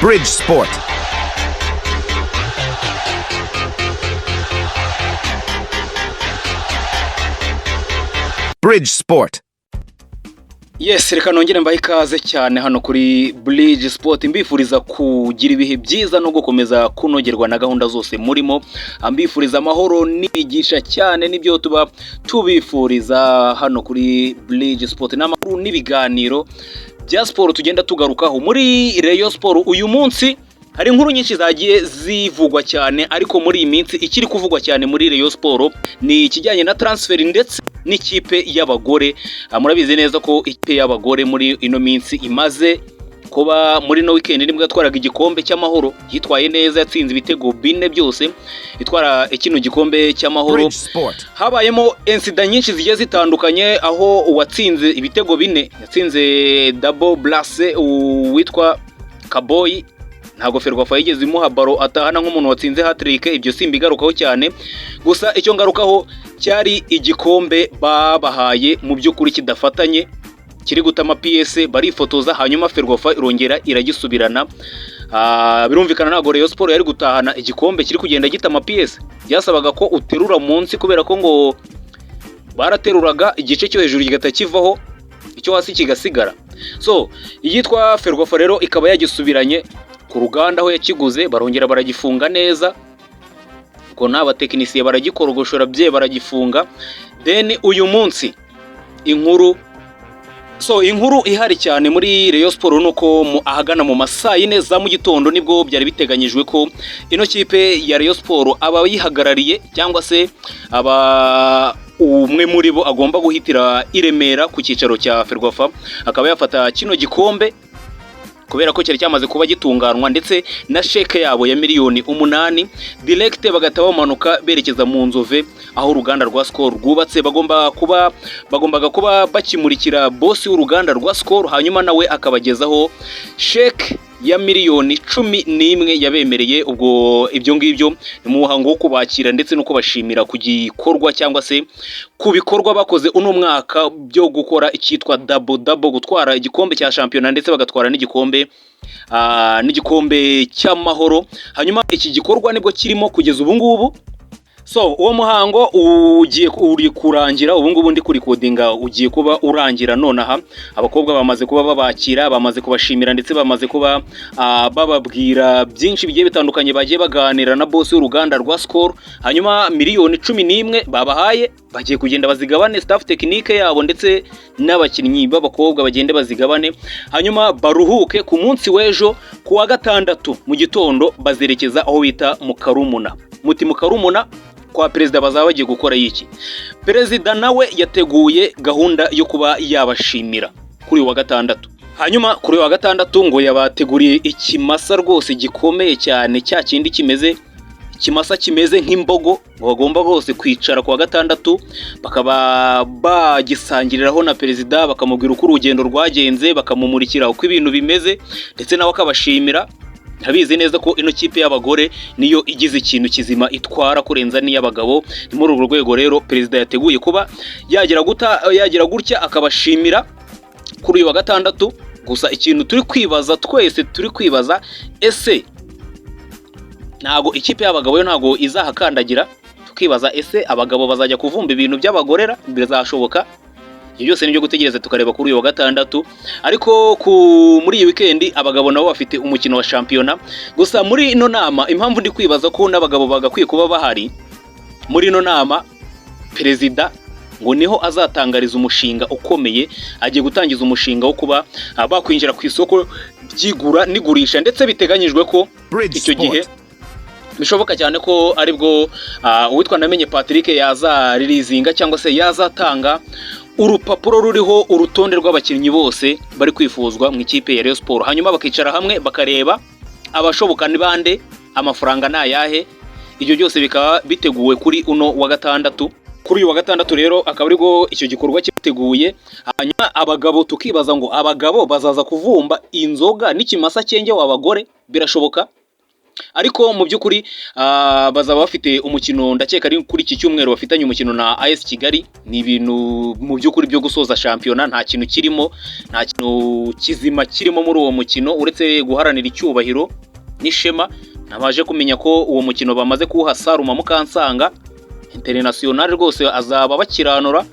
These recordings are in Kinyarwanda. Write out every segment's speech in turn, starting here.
Bridge Sport. Bridge Sport. Yes, reka nongere mbahe ikaze cyane hano kuri Bridge Sport, mbifuriza kugira ibihe byiza no gukomeza kunogerwa na gahunda zose murimo, mbifuriza amahoro n'imigisha cyane, nibyo tuba tubifuriza hano kuri Bridge Sport, n'amakuru n'ibiganiro bya siporo tugenda tugarukaho. Muri Rayon Sport uyu munsi hari inkuru nyinshi zagiye zivugwa cyane, ariko muri iyi minsi ikiri kuvugwa cyane muri Rayon Sport ni ikijyanye na transfer ndetse n'ikipe y'abagore. Murabizi neza ko ikipe y'abagore muri ino minsi imaze kuba, muri ino weekend nibwo yatwaraga igikombe cy'amahoro, yitwaye neza, yatsinze ibitego bine byose, itwara kino gikombe cy'amahoro. Bridge Sport. Habayemo incident nyinshi zigiye zitandukanye, aho uwatsinze ibitego bine yatsinze double brace, uwitwa Kaboyi, ntabwo Ferwafa yigeze imuha ballon atahana nk'umuntu watsinze hat-trick. Ibyo simbigarukaho cyane, gusa icyo ngarukaho cyari igikombe babahaye mu by'ukuri kidafatanye, kiri gutama PS, barifotoza, hanyuma Ferwafa irongera iragisubirana. Birumvikana ntabwo Rayon Sport yari gutahana igikombe kiri kugenda gitama PS, byasabaga ko uterura munsi, kubera ko ngo barateruraga igice cyo hejuru kigahita kivaho, icyo hasi kigasigara. So iyitwa Ferwafa rero ikaba yagisubiranye ku ruganda aho yakiguze, barongera baragifunga neza, ubwo n'abatekinisiye baragikorogoshora bye, baragifunga. Then uyu munsi inkuru, so inkuru ihari cyane muri Rayon Sport ni uko ahagana mu masaa 4 za mu gitondo nibwo byari biteganyijwe ko ino kipe ya Rayon Sport, abayihagarariye cyangwa se aba umwe muri bo agomba guhitira i Remera ku cyicaro cya Ferwafa, akaba yafata kino gikombe, kubera ko cyari cyamaze kuba gitunganwa, ndetse na chèque yabo ya miliyoni 8, direct bagahita bamanuka berekeza mu Nzove aho uruganda rwa Skol rwubatse. Bagombaga kuba bakimurikira boss w'uruganda rwa Skol, hanyuma nawe akabagezaho chèque ya miliyoni 11 yabemereye. Ubwo ibyo ngibyo ni mu muhango wo kubakira ndetse no kubashimira ku gikorwa cyangwa se ku bikorwa bakoze uno mwaka byo gukora icyitwa double double, gutwara igikombe cya shampiyona ndetse bagatwara n'igikombe cy'amahoro. Hanyuma iki gikorwa nibwo kirimo kugeza ubu ngubu. So uwo muhango ugiye uri kurangira ubu ngubu ndi kurikodinga, ugiye kuba urangira nonaha. Abakobwa bamaze kuba babakira, bamaze kubashimira, ndetse bamaze kuba bababwira byinshi bigiye bitandukanye, bagiye baganira na boss w'uruganda rwa Skol. Hanyuma miliyoni 11 babahaye bagiye kugenda bazigabane, staff technique yabo ndetse n'abakinnyi b'abakobwa bagende bazigabane, hanyuma baruhuke. Ku munsi w'ejo ku wa gatandatu mu gitondo bazerekeza aho bita mu Karumuna. Muti mu Karumuna kwa perezida bazaba bagiye gukora iki? Perezida nawe yateguye gahunda yo kuba yabashimira kuri uyu wa gatandatu. Hanyuma kuri uyu wa gatandatu ngo yabateguriye ikimasa rwose gikomeye cyane, cya kindi kimeze, ikimasa kimeze nk'imbogo, ngo bagomba rwose kwicara ku wa gatandatu bakaba bagisangiriraho na perezida, bakamubwira uko urugendo rwagenze, bakamumurikira uko ibintu bimeze, ndetse nawe akabashimira. Ntabizi neza ko ino kipe y'abagore niyo igize ikintu kizima itwara kurenza n'iy'abagabo. Ni muri urwo rwego rero perezida yateguye kuba yagira gutya akabashimira kuri uyu wa gatandatu. Gusa ikintu turi kwibaza twese, turi kwibaza: ese ntago ikipe y'abagabo yo ntago izahakandagira? Tukibaza: ese abagabo bazajya kuvumba ibintu by'abagorera? Bizashoboka? Ibyo byose ni ibyo gutegereza tukareba kuri uyu wa gatandatu. Ariko muri iyi weekend abagabo nabo bafite umukino wa shampiyona. Gusa muri ino nama, impamvu ndi kwibaza ko n'abagabo bagakwiye kuba bahari muri ino nama, perezida ngo niho azatangariza umushinga ukomeye. Agiye gutangiza umushinga wo kuba bakwinjira ku isoko ry'igura n'igurisha, ndetse biteganyijwe ko Bridge icyo gihe Sport. bishoboka cyane ko aribwo uwitwa Namenye Patrick yazaririzinga cyangwa se yazatanga urupapuro ruriho urutonde rw'abakinnyi bose bari kwifuzwa mu ikipe ya Rayon Sport, hanyuma bakicara hamwe bakareba abashoboka ni bande, amafaranga ni ayahe. Ibyo byose bikaba biteguwe kuri uno wa gatandatu. Kuri uyu wa gatandatu rero akaba aribwo icyo gikorwa cyiteguye. Hanyuma abagabo tukibaza ngo abagabo bazaza kuvumba inzoga n'ikimasa cyengewe abagore, birashoboka? Ariko mu by'ukuri bazaba bafite umukino, ndakeka ari kuri iki cyumweru bafitanye umukino na AS Kigali. Ni ibintu mu by'ukuri byo gusoza shampiyona, nta kintu kirimo, nta kintu kizima kirimo muri uwo mukino uretse guharanira icyubahiro n'ishema. Nabaje kumenya ko uwo mukino bamaze kuwuha Saruma Mukansanga International, rwose azaba bakiranura,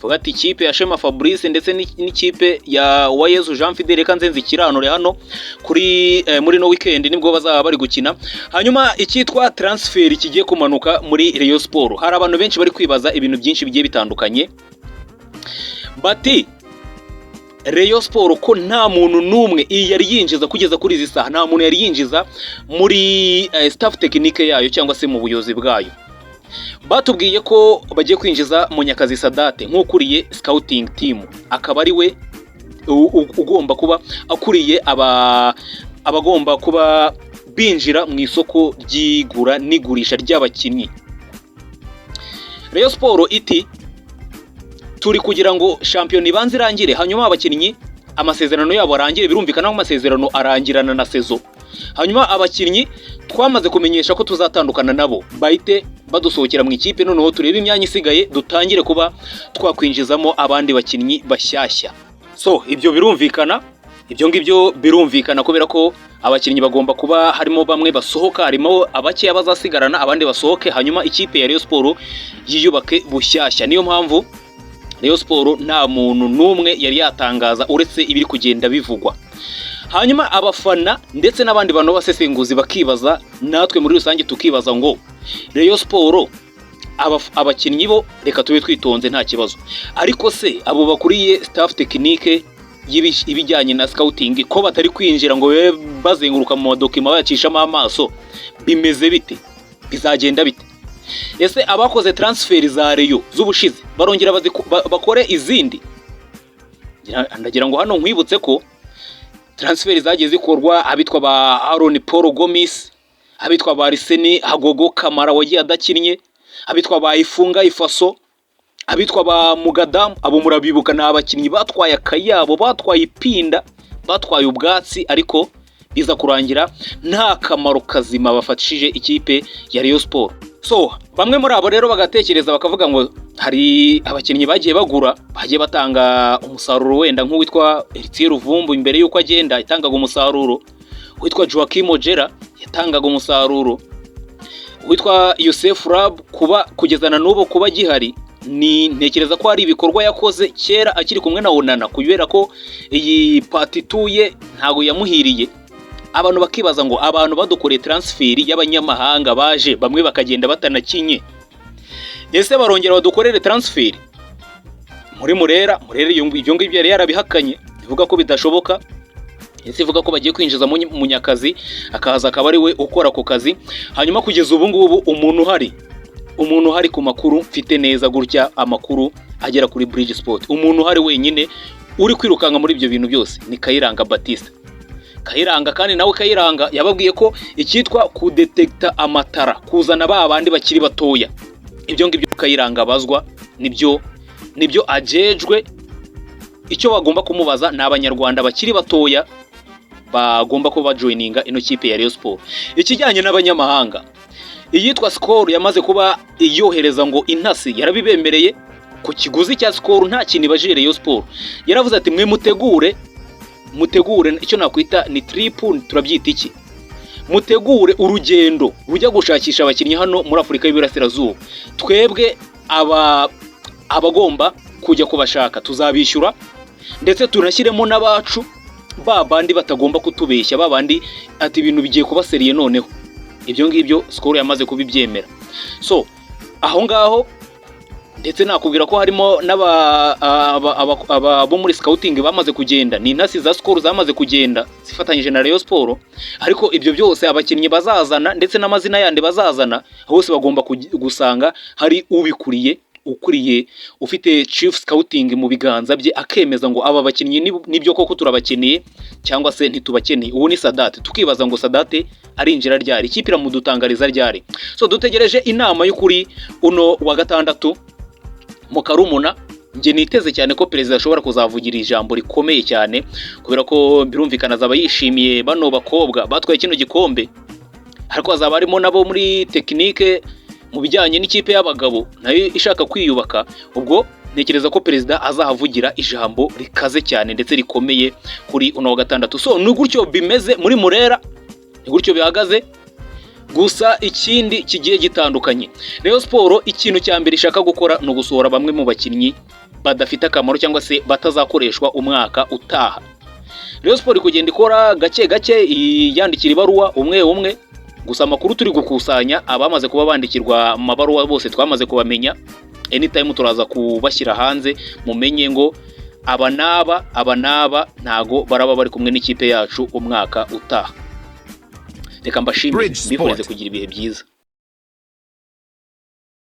vuga ati ikipe ya Shema Fabrice ndetse n'ikipe ya Uwayezu Jean Fidele, reka nze nzikiranure hano kuri muri no weekend nibwo bazaba bari gukina. Hanyuma icyitwa transfer kigiye kumanuka muri Rayon Sport, hari abantu benshi bari kwibaza ibintu byinshi bigiye bitandukanye, bati Rayon Sport ko nta muntu n'umwe iyi yari yinjiza kugeza kuri izi saha, nta muntu yari yinjiza muri staff technique yayo cyangwa se mu buyobozi bwayo. Batubwiye ko bagiye kwinjiza Munyakazi Sadate nk'ukuriye scouting team, akaba ari we ugomba kuba akuriye abagomba kuba binjira mu isoko ry'igura n'igurisha ry'abakinnyi. Rayon Sport iti turi kugira ngo shampiyona ibanze irangire, hanyuma abakinnyi amasezerano yabo arangire. Birumvikana ko amasezerano arangirana na saison. Hanyuma abakinnyi twamaze kumenyesha ko tuzatandukana nabo bahite badusohokera mu ikipe, noneho turebe imyanya isigaye dutangire kuba twakwinjizamo abandi bakinnyi bashyashya. So ibyo birumvikana, ibyo ngibyo birumvikana, kubera ko abakinnyi bagomba kuba harimo bamwe basohoka, harimo abakeya bazasigarana, abandi basohoke, hanyuma ikipe ya Rayon Sport yiyubake bushyashya. Niyo mpamvu Rayon Sport nta muntu n'umwe yari yatangaza uretse ibiri kugenda bivugwa. Hanyuma abafana ndetse n'abandi bantu b'abasesenguzi bakibaza, natwe muri rusange tukibaza ngo Rayon Sport abakinnyi bo reka tube twitonze, nta kibazo, ariko se abo bakuriye staff technique ibijyanye na scouting ko batari kwinjira ngo babe bazenguruka mu ma documents bayacishamo amaso, bimeze bite? Bizagenda bite? Ese abakoze transfer za Rayon z'ubushize barongera bakore izindi? Ndagira ngo hano nkwibutse ko transfer zagiye zikorwa, abitwa ba Aaron Paul Gomis, abitwa ba Arsene Hagogo Kamara wagiye adakinnye, abitwa ba Ifunga Ifaso, abitwa ba Mugadamu, abo murabibuka, ni abakinnyi batwaye akayabo, batwaye ipinda, batwaye ubwatsi, ariko biza kurangira nta kamaro kazima bafatishije ikipe ya Rayon Sport. So bamwe muri abo rero bagatekereza bakavuga ngo hari abakinnyi bagiye bagura bagiye batanga umusaruro, wenda nk'uwitwa Heritier Ruvumbu imbere y'uko agenda yatangaga umusaruro, uwitwa Joaquim Ojera yatangaga umusaruro, uwitwa Yosef Rab kuba kugeza na n'ubu kuba gihari ni ntekereza ko hari ibikorwa yakoze kera akiri kumwe na Onana, kubera ko iyi patituye ntabwo yamuhiriye. Abantu bakibaza ngo abantu badukoreye transfer y'abanyamahanga baje bamwe bakagenda batanakinye, ese barongera badukorere transfer? Muri Murera, Murera ibyo ngibyo yari yarabihakanye, ivuga ko bidashoboka, ese ivuga ko bagiye kwinjiza Munyakazi akaza akaba ari we ukora ako kazi. Hanyuma kugeza ubu ngubu umuntu uhari ku makuru mfite neza gutya, amakuru agera kuri Bridge Sport, umuntu uhari wenyine uri kwirukanka muri ibyo bintu byose ni Kayiranga Batiste. Kayiranga kandi nawe, Kayiranga yababwiye ko icyitwa kudetekita amatara, kuzana ba bandi bakiri batoya, ibyo ngibyo Kayiranga abazwa, nibyo ajejwe. Icyo bagomba kumubaza ni Abanyarwanda bakiri batoya bagomba kuba bajoininga ino kipe ya Rayon Sport. Ikijyanye n'abanyamahanga, iyitwa Skol yamaze kuba iyohereza ngo intasi, yarabibemereye ku kiguzi cya Skol, nta kintu ibajije Rayon Sport. Yaravuze ati mwe mutegure, mutegure icyo nakwita ni trip, turabyita iki, mutegure urugendo rujya gushakisha abakinnyi hano muri Afurika y'Iburasirazuba, twebwe abagomba kujya kubashaka tuzabishyura, ndetse tunashyiremo n'abacu ba bandi batagomba kutubeshya, ba bandi ati ibintu bigiye kuba sérieux noneho. Ibyo ngibyo Skol yamaze kubibyemera. So aho ngaho ndetse nakubwira ko harimo n'aba bo muri scouting bamaze kugenda, ni intasi za Skol zamaze kugenda zifatanyije na Rayon Sport. Ariko ibyo byose, abakinnyi bazazana ndetse n'amazina yandi bazazana bose bagomba gusanga hari ubikuriye, ukuriye, ufite chief scouting mu biganza bye, akemeza ngo aba bakinnyi nibyo koko turabakeneye cyangwa se ntitubakeneye. Ubu ni Sadate. Tukibaza ngo Sadate arinjira ryari? Ikipe iramudutangariza ryari? So dutegereje inama y'ukuri uno wa gatandatu mu Karumuna. Njye niteze cyane ko perezida ashobora kuzavugira ijambo rikomeye cyane, kubera ko birumvikana azaba yishimiye bano bakobwa batwaye kino gikombe. Ariko hazaba harimo nabo muri technique mu bijyanye n'ikipe y'abagabo nayo ishaka kwiyubaka. Ubwo ntekereza ko perezida azahavugira ijambo rikaze cyane ndetse rikomeye kuri uno wa gatandatu. So ni gutyo bimeze muri Murera, ni gutyo bihagaze. Gusa ikindi kigiye gitandukanye, Rayon Sport ikintu cya mbere ishaka gukora ni ugusohora bamwe mu bakinnyi badafite akamaro cyangwa se batazakoreshwa umwaka utaha. Rayon Sport kugenda ikora gake gake, yandikira ibaruwa umwe umwe. Gusa amakuru turi gukusanya, abamaze kuba bandikirwa amabaruwa bose twamaze kubamenya. Anytime turaza kubashyira hanze mumenye ngo aba n'aba, aba n'aba ntago baraba bari kumwe n'ikipe yacu umwaka utaha. Reka mbashimire, Bridge mbifurize Sport. kugira ibihe byiza.